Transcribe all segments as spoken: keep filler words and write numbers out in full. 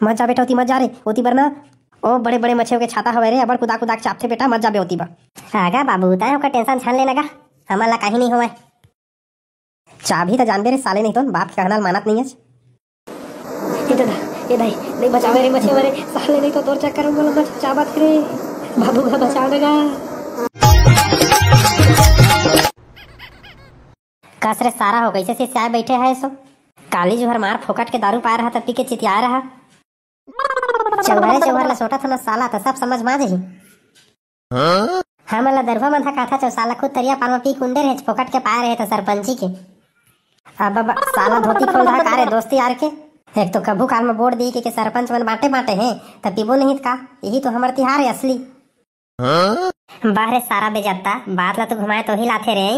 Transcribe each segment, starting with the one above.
मत जा बेटा, ओती मत जा रे, ओती बर ना ओ बड़े बड़े मछेव के छाता हवय रे, अब्बड़ कुदा कुदा के चापथे बेटा, मत जाबे ओती बर। आगा बाबू, तैं ओकर टेंशन झन लेना गा, हमन ला काही नहीं होवय। चाबही त जानबे रे साले, नहीं तो बाप के कहना ल मानत नहीं है। ए दादा, ए दाई, नहीं बचावे रे मछेव रे, साले नहीं तो तोर चक्कर में मोला मछेव चाबत रे। बाबू का बचा लेगा। कस रे सारा हो, कैसे सिसियाए बैठे है सो? काली जुहर मार फोकट के दारू पाए रहा त पी के चितियाए रहा। चौहरे चौहर ला सोटत हन साला, त सब समझ मा जही। हमन ला दरुहा मन ह काथा चौ साला, खुद तरिया पार म पी कुंडे रहे, फोकट के पाए रहे त सरपंची के। अब, अब साला धोती खोल रहा का रे दोस्ती यार के? एक तो कभू काल म वोट दी के, के सरपंच मन बांटे बांटे हैं, त पीबो नहीं त का? यही तो हमर तिहार है असली। बाह रे सारा बेजत्ता, बात ला तो घुमाए तो ही लाथे रे।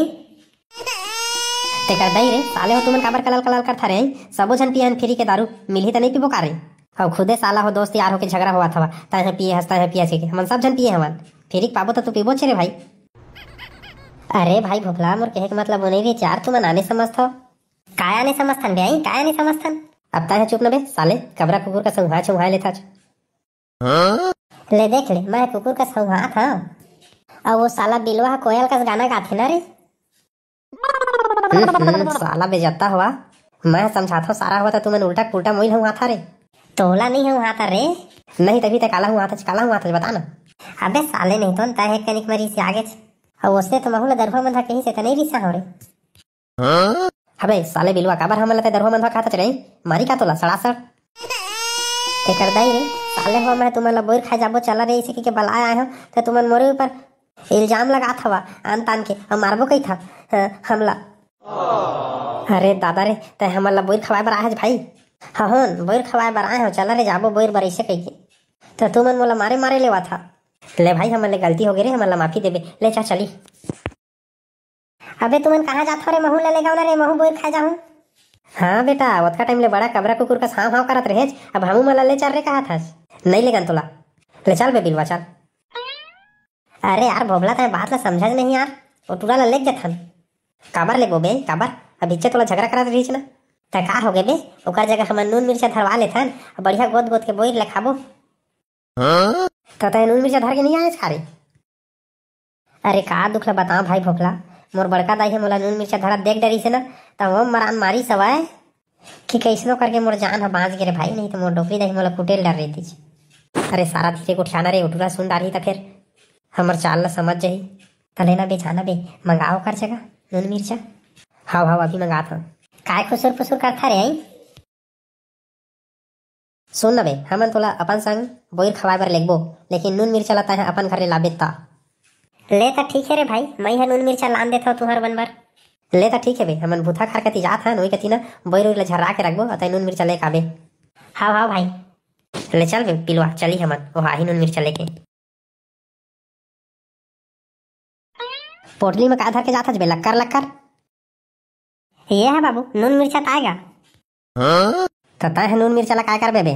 तेकर दई रे, साले हो तुमन काबर कलाल कलाल करथा रे? सबो झन पियन फ्री के दारू, मिलही त नहीं पीबो का रे? अउ खुदे साला हो दोस्त यार हो के झगड़ा होवत हवा, तैं ह पिए हस, तैं ह पिए हस के, हमन सब झन पिए हवन, फ्री के पाबो त तू पीबो छे रे भाई। अरे भाई भोभला, मोर कहे के मतलब वो नहीं रे यार, तुमन आने समझथव। काय आने समझथन बे आई, काय आने समझथन? अब तैं ह चुप न बे साले, कबरा कुकुर का संघाय छुंघाय लेथच। ले देख ले, मैं कुकुर का सौहात हंव। अउ वो साला बिलवा ह कोयल कस गाना गाथे ना रे। हम्म, हम्म, साला बेजत्ता हवा। मैं समझाथंव सारा हवा त तुमन उल्टा पुल्टा मोइल हंव हाथा रे। तोला नहीं हंव हाथा रे। नहीं तभी तक काला हंव हाथा, काला हंव हाथा बता ना। अबे साले नहीं तो तय है कनिक मरी से आगे। अउ उसने तो महू ला दरुहा मन ह कही से त नहीं रिसा हो रे। अबे साले बिलवा, काबर हमन ला तैं दरुहा मंदवा कहत हच रे? मारी का तोला सड़ासड़? तेकर दाई रे, साले हो मैं तुमन ला बोइर खाए जाबो चला रे, इसे के बलाए आए हो, त तुमन मोरे ऊपर इल्जाम लगात हवा, आन तान के, अउ मारबो कही था, हाँ, हमला। अरे दादा रे, तैं हमन ला बोइर खवाए बर आए हच भाई? हाँ होन, बोइर खवाए बर आए हो, चला रे जाबो बोइर बर, इसे कही के। त तुमन मोला मारे मारे लेवा था। ले भाई, हमन ले गलती हो गई रे, हमन ला माफी देबे, ले चा चली। अबे तुमन कहाँ जात हो रे? महू ला लेगाओ ना रे, महू बोइर खाए जाहूँ। हाँ बेटा, ओतका टाइम ले बड़ा कबरा कुकुर कस हाव हाव करत रहेच, अब हमू मन ला ले चल रे कहत हस। नहीं लेगन तोला। ले चल बे बिलवा, चल। अरे यार भोभला, तैं बात ला समझच नहीं यार, वो टूरा ला लेग जथन। काबर लेगो बे, काबर? अभिच्चे तोला झगड़ा करत रहिस ना। त का हो गे बे, ओकर जगह हमन नून मिर्चा धरवा लेथन, बढ़िया गोद गोद के बोइर ले खाबो। त तैं नून मिर्चा धर के नहीं आए छा रे? अरे का दुख ला बताओ भाई भोभला, मोर बड़का दाई ह मोला नून मिर्चा धरत देख डरिस ना, त वो मरान मारिस हवय कि कइसनो करके मोर जान ह बाँच गे रे भाई, नहीं त मोर डोकरी दाई मोला कुटे ल डर रहितिस। अरे सारा धीरे गोठियाना रे, ओ टूरा सुन डारही त फेर हमर चाल ला समझ जही। त लेना बे, जाना बे, मंगाओ ओकर जगह नून मिर्चा। हाव हाव, अभी मंगात हंव। काय खुसुर फुसुर करथा रे आई? सुन न बे, हमन तोला अपन संग बोइर खवाए बर लेगबो, लेकिन नून मिर्चा ला तैं ह अपन घर ले लाबे ता। ले त ठीक हे रे भाई, मई ह नून मिर्चा लान देथव तुंहर मन बर। ले त ठीक हे बे, हमन भूथा खार कती जात हन, ओई कती न बोइर उइर ला झर्रा के रखबो, अउ तैं नून मिर्चा लेके आबे। हाव हाव भाई। ले चल बे पिलवा, चली हमन, ओहा आही नून मिर्चा लेके। पोटली में का धर के जात हस बे, लक्कर लक्कर? ये है बाबू, नून मिर्चा ताय गा। त तैं ह नून मिर्चा ला काय करबे बे?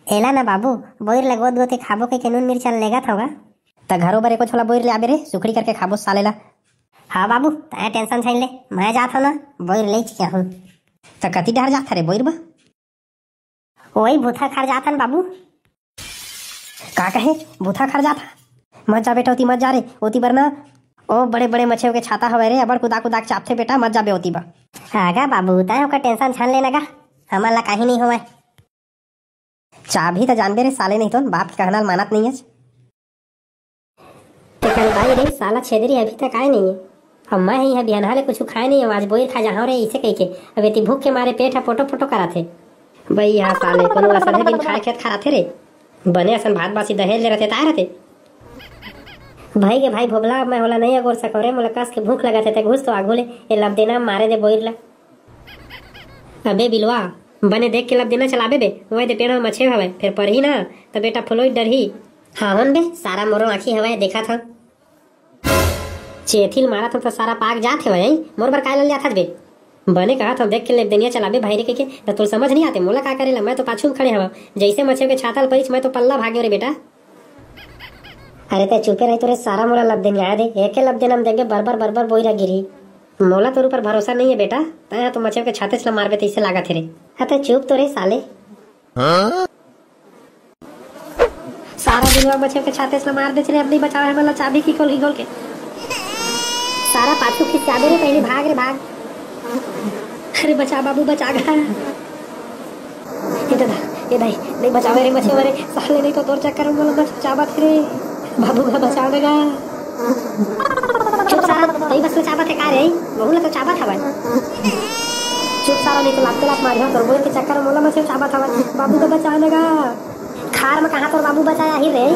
एला ना बाबू, बोइर ले गोद गोद के खाबो कहिके नून मिर्चा लेगत हव गा। त घरो बर एको झोला बोइर ले आबे रे, सुखड़ी करके खाबो साले ला। हाँ बाबू, तैं टेंशन झन ले, मैं जात हव ना, बोइर लेच के आहूँ। त कती डहर जात ह रे बोइर बर? ओही भूथा खार जात हन बाबू। का कहे? भूथा खार जात ह? मत जा बेटा, ओती मत जा रे, ओती बर ना ओ बड़े बड़े मछेव के छाता हवय रे, अब्बड़ कुदा कुदा के चापथे बेटा, मत जाबे ओती बर। आगा बाबू, तैं ओकर टेंशन झन लेना गा, हमन ला काही नहीं होवय। चाबही त जानबे रे साले, नहीं तो बाप के कहना ल मानत नहीं हच। तेकर दाई रे, साला छेदरी अभी तक आए नहीं है। अब मैं ही है बिहनहा ले कुछ खाए नहीं हूँ, आज बोइर खा जाहूँ रे, इसे कह के। अब एती भूख के मारे पेट है पोटो पोटो कराथे। बई यहाँ साले कोनो असधे दिन खाए खेत खा रथे रे। बने असन भात बासी दहेज ले रथे ताए रथे। भाई के भाई भोभला, मैं होला नहीं अगोर सको रे, मोला कस के भूख लगा थे, ते घुस तो आगू ले, ये लब देना मारे दे बोइर ला। अबे बिलवा, बने देख के लब देना चलाबे बे, ओए दे टेढ़ मछे हवे, फिर परही ना, त बेटा फुलोई डरही। हाँ होन बे, सारा मोरो आँखी हवय, देखत हव। चेथिल मारत हव त सारा पाक जात हवय, मोर बर काय लल जात हस बे? बने कहत हव, देख के लेबदेनिया चलाबे भाई रे कहिके, त तोर समझ नहीं आते, मोला का करेला, मैं तो पाछू म खड़े हवं। जइसे मछेव के छाता ल परिच, मैं तो पल्ला भागेव रे बेटा। अरे तै चुपे रही तो रे सारा, मोला लबदेनिया दे, एके लबदेना म देखबे बरबर बरबर बोइरा गिरही। मोला तोर ऊपर भरोसा नहीं है बेटा, तै ह तो मछेव के छातेच ल मारबे तइसे लागत हे रे। अ तै चुप तो रे साले। सारा दिनवा मछेव के छाते से मार देथे रे, अब नहीं बचावे हमन ला चाबही खिखोल खिखोल के। सारा पाछू खिसियाबे रे, पहली भाग रे भाग। अरे बचा बाबू, बचा गा। ए दादा, ए दाई, नहीं बचावे रे मछेव रे, साले नहीं तो तोर चक्कर में मोला मछेव चाबत रे। बाबू गा बचा दे गा। चुप सारा, तई बस में चाबत हे का रे? वहू ला तो चाबत हवय। चुप सारा, नहीं तो लाते लात मारिहा तोर बोल के चक्कर में मोला मछेव चाबत हवय। बाबू गा बचा दे गा। खार में कहाँ तोर बाबू बचाया ही रे?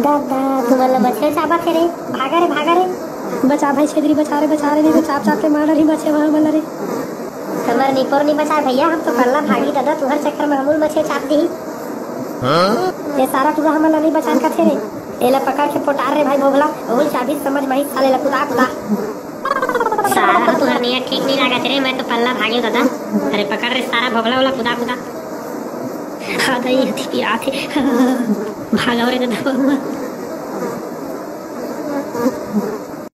दादा, तुमन ला मछेव चाबत हे रे। भागा रे, भागा रे। बचा भाई छेदरी, बचा रे, बचा रे, नहीं तो चाप चाप के मार ही मछेव हमन ला रे। हमर निपोर नहीं बचाए भैया, हम तो कल्ला भागी दादा, तुहर चक्कर में हमू ल मछेव चाप दिही। ये सारा टूरा हमन ला नहीं बचान कथे रे। एला पकड़ के पोटार रे भाई भोभला, ओहू ल चाबही समझ माही साले ला कुदा कुदा। सारा तुहर नियत ठीक नहीं लागत रे, मैं तो पल्ला भागे दादा। अरे पकड़ रे सारा भोभला वाला कुदा कुदा। हाँ दाई, हथी पिरात हे। भागव रे दादा बउआ।